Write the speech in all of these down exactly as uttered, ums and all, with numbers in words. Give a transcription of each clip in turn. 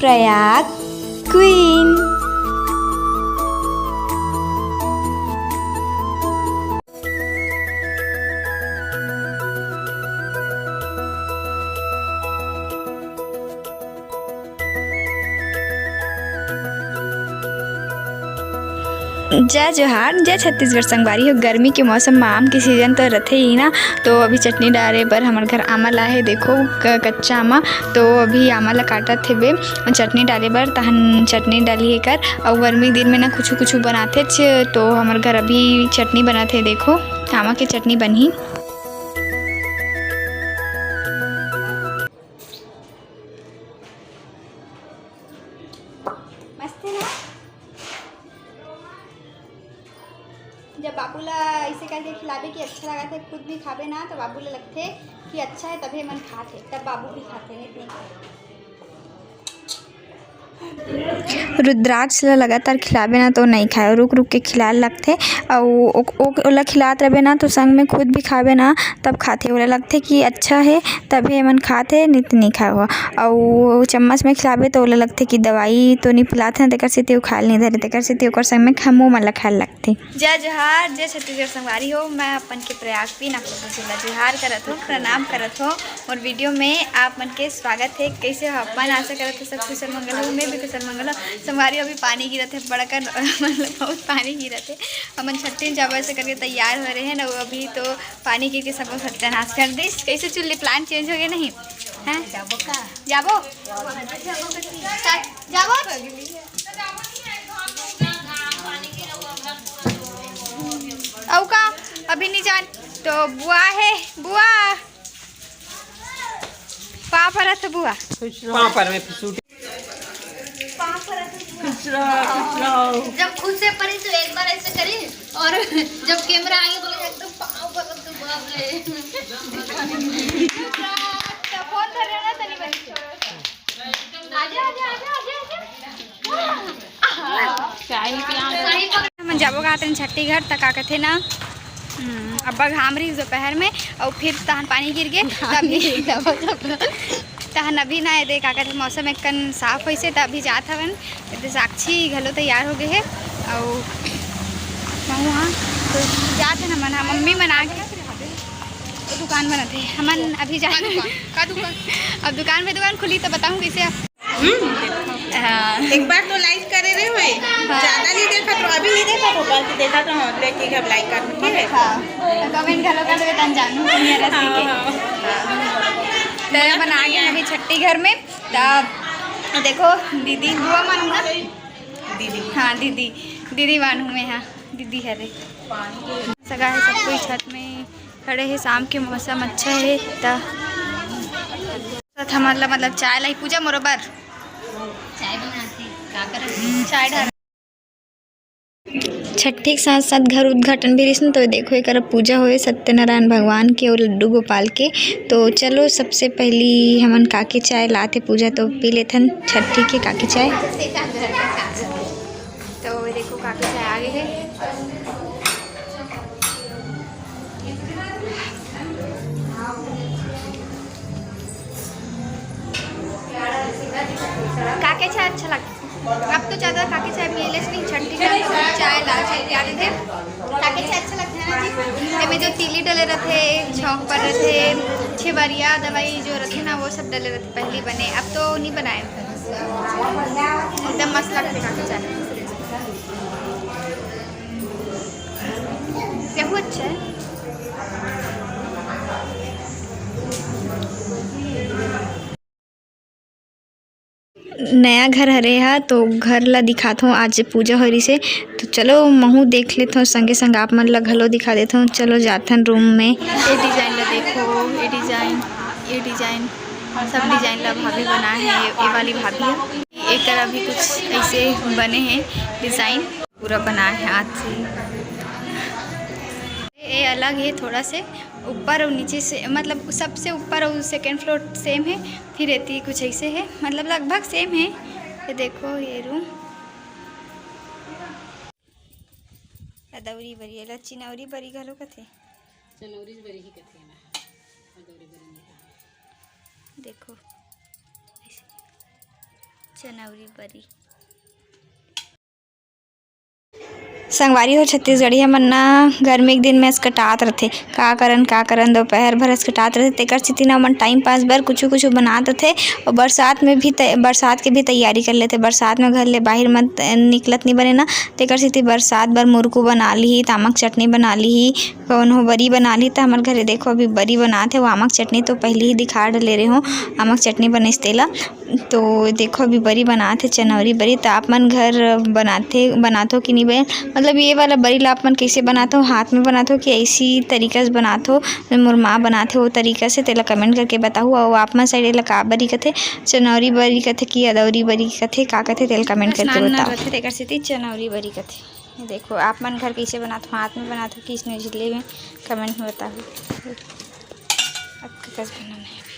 Prayag queen. जय जोहार, जय छत्तीसगढ़ संगवारी हो। गर्मी के मौसम म आम के सीजन तो रथे ही ना, तो अभी चटनी डारे बर हमर घर आमा ला हे, देखो क-, कच्चा आमा। तो अभी आमा ला काटत हेबे चटनी डाले बर, तहन चटनी डाली एकर। अउ गर्मी दिन में ना कुछु कुछु बनाथेच, तो हमर घर अभी चटनी बनत हे, देखो आमा के चटनी बनही। मस्त है ना? जब बाबू ला ऐसे करके खिलाबे कि अच्छा लगथे, खुद भी खाबे ना, तो बाबू ला लगथे कि अच्छा है, तभे मन खाथे, तब बाबू भी खाथे, नहीं तो नहीं खाथे। रुद्राक्ष ला लगातार खिलाबे ना, तो नहीं खाए, रुक रुक के खिलाए लगथे। अउ ओ-, ओ-, ओला खिलात रहिबे ना, तो संग में खुद भी खाबे ना, तब खाथे। ओला लगथे कि अच्छा है, तभे एमन खाथे, नहीं तो नहीं खाए हो। अउ चम्मच में खिलाबे, तो ओला लगथे कि दवाई तो नहीं पिलात है, तेकर सेती ओ खाए ल नहीं धरे, तेकर सेती ओकर संग में खा-, मुँह मन ला खाए ल लगथे। जय जोहार, जय छत्तीसगढ़ संगवारी हो। मैं अपन के प्रयाग क्वीन आप लोग ला जोहार करत हो, प्रणाम करत हो। मोर वीडियो में आप मन के स्वागत है। कैसे हो आप मन? आशा करत हो सब कुशल मंगल हो। मैं भी कुशल मंगल हो। संगवारी हो, अभी पानी गिरत है बड़कन, मतलब बहुत पानी गिरत है। हमन छट्ठी जाबो ऐसे करके तैयार हो रहे हैं ना, वो अभी तो पानी गिर के सबको सत्यानाश कर दिस। कैसे चुल्ली प्लान चेंज हो गया नहीं? हैं? जाबो का? जाबो? का? जाबो? अउ का? अभी नहीं जान। तो बुआ है, बुआ। पाँव परत बुआ। पाँव पर में फिर सूट। पाँव परत बुआ। खुश रहो, खुश रहो। जब खुद से परी तो एक बार ऐसे करी, और जब कैमरा आगे बोले एकदम पाँव परत तो बाप रे। तो फोन धर रहे ना तनी बनी। आजा, आजा, आजा, आजा, आजा। चाय पिया। हमन जाबो का तेन छट्ठी घर तक, का कथे ना, हम्म, अब्बा घाम रही दोपहर में, अउ फिर तहन पानी गिर गे, तभी तहन अभी ना, ये दे का कथे, मौसम एकन साफ होइसे, त अभी जात हवन। ये दे साक्षी घलो तैयार हो गए हे, अउ महू हाँ, तो जात है ना मन, हाँ, मम्मी मन आ गए। दुकान बनत है, हमन अभी जात का दुकान? का दुकान? अब दुकान में दुकान खुली तो बताऊँ कैसे आप। हम्म। हाँ। एक बार तो लाइक करे रहे भाई, हाँ। ज्यादा नहीं देखा तो अभी नहीं देखा तो कल से देखा तो हम लेके अब लाइक कर, ठीक है? हाँ। तो कमेंट घलो कर देवे तन जानू मेरा हाँ, सीखे। हाँ। तो बना के अभी छट्टी घर में, तब देखो दीदी बुआ मानू ना? दीदी। हाँ, दीदी, दीदी मानू मैं, हाँ, दीदी हरे। सगा है सब कोई छत में खड़े हैं, शाम के मौसम अच्छा है। त साथ हमन ला मतलब चाय लाई पूजा मोरो बर। चाय बनाते, का करत? चाय ढाल। छट्ठी के साथ साथ घर उद्घाटन भी रिहिस न, तो देखो एकर पूजा होए सत्यनारायण भगवान के और लड्डू गोपाल के। तो चलो सबसे पहली हमन काके चाय लाते पूजा तो पी लेथन छट्ठी के काके चाय। तो देखो काके चाय आ गए है। काके चाय अच्छा लगता है। अब तो ज़्यादा काके चाय पियलेच नहीं, छट्ठी में तो चाय, लाल चाय पिया देथे। काके चाय अच्छा लगता है ना जी। एमे जो तीली डले रहते, छौंक पर रहते, छेवरिया दवाई जो रहते ना, वो सब डले रहते पहली बने, अब तो नहीं बनाए। एकदम मस्त लगते काके चाय। केहू अच्छा है। नया घर हरे हा, तो घर ला दिखात हूँ। आज पूजा हो रही से, तो चलो महू देख लेत हूँ, संगे संग आप मन ला घलो दिखा देत हूँ। चलो जाथन रूम में। ये डिजाइन ला देखो, ये डिजाइन, ये डिजाइन, सब डिजाइन ला भाभी बनाए है। ये, ये वाली भाभी है, एकर अभी कुछ ऐसे बने हैं डिजाइन। पूरा बनाए है हाथ से। ये अलग है थोड़ा से, ऊपर और नीचे से, मतलब सबसे ऊपर और सेकंड फ्लोर सेम है, फिर एती कुछ ऐसे है, मतलब लगभग सेम है। ये देखो ये रूम। अदौरी बरी, एला चिनौरी बरी घलो कथे। चनौरी बरी ही कथे ना, अदौरी बरी नहीं कथे। देखो, ऐसे। चनौरी बरी। संगवारी हो, छत्तीसगढ़िया मन ना गर्मी के दिन में असकटात रथे। का करन, का करन, दोपहर भर असकटात रथे। तेकर सेती ना ओमन टाइम पास बर कुछु कुछु बनात रथे। अउ बरसात में भी तै-, बरसात के भी तैयारी कर लेथे। बरसात में घर ले बाहिर मत निकलत नहीं बने ना, तेकर सेती बरसात बर मुरकू बना लिही, त आमक चटनी बना लिही, कोनो बरी बना लिही। त हमर घरे देखो अभी बरी बनात हे, वो आमक चटनी तो पहले ही दिखा डले रहे हो, आमक चटनी बनिस तेला। तो देखो अभी बरी बनात हे, चनौरी बरी। त आप मन घर बनाथे, बनाथो कि नहीं बे-, मतलब ये वाला बरी ला आप मन कैसे बनाथो, हाथ में बनाथो कि ऐसी तरीका से बनाथो, मोर माँ बनाथे वो तरीका से, तेला कमेंट करके बताहू। अउ आप मन साइड एला का बरी कथे, चनौरी बरी कथे कि अदौरी बरी कथे, का कथे तेला कमेंट करके बताओ। रथे तेकर सेती चनौरी बरी कथे। देखो आप मन घर कैसे बनाथो, हाथ में बनाथो कि इसने जिले में, कमेंट में बताहू। अब कस बनाना है अभी।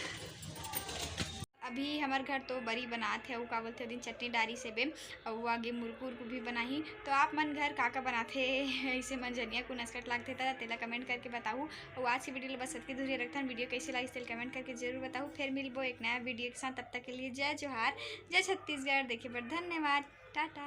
अभी हमर घर तो बरी बनात हे, अउ का बोलथे, दिन चटनी डारी से बे, अउ आगे मुरकू उरकू भी बनाही। तो आप मन घर का का बनाथे, ऐसे मंजनिया कुन असकट लागथे त तेला कमेंट करके बताहू। अउ आज की वीडियो ल बस अतके दूर रखथन। वीडियो कैसे लागिस तेला कमेंट करके जरूर बताहू। फिर मिलबो एक नया वीडियो के साथ, तब तक के लिए जय जोहार, जय छत्तीसगढ़। देखे बर धन्यवाद, टाटा।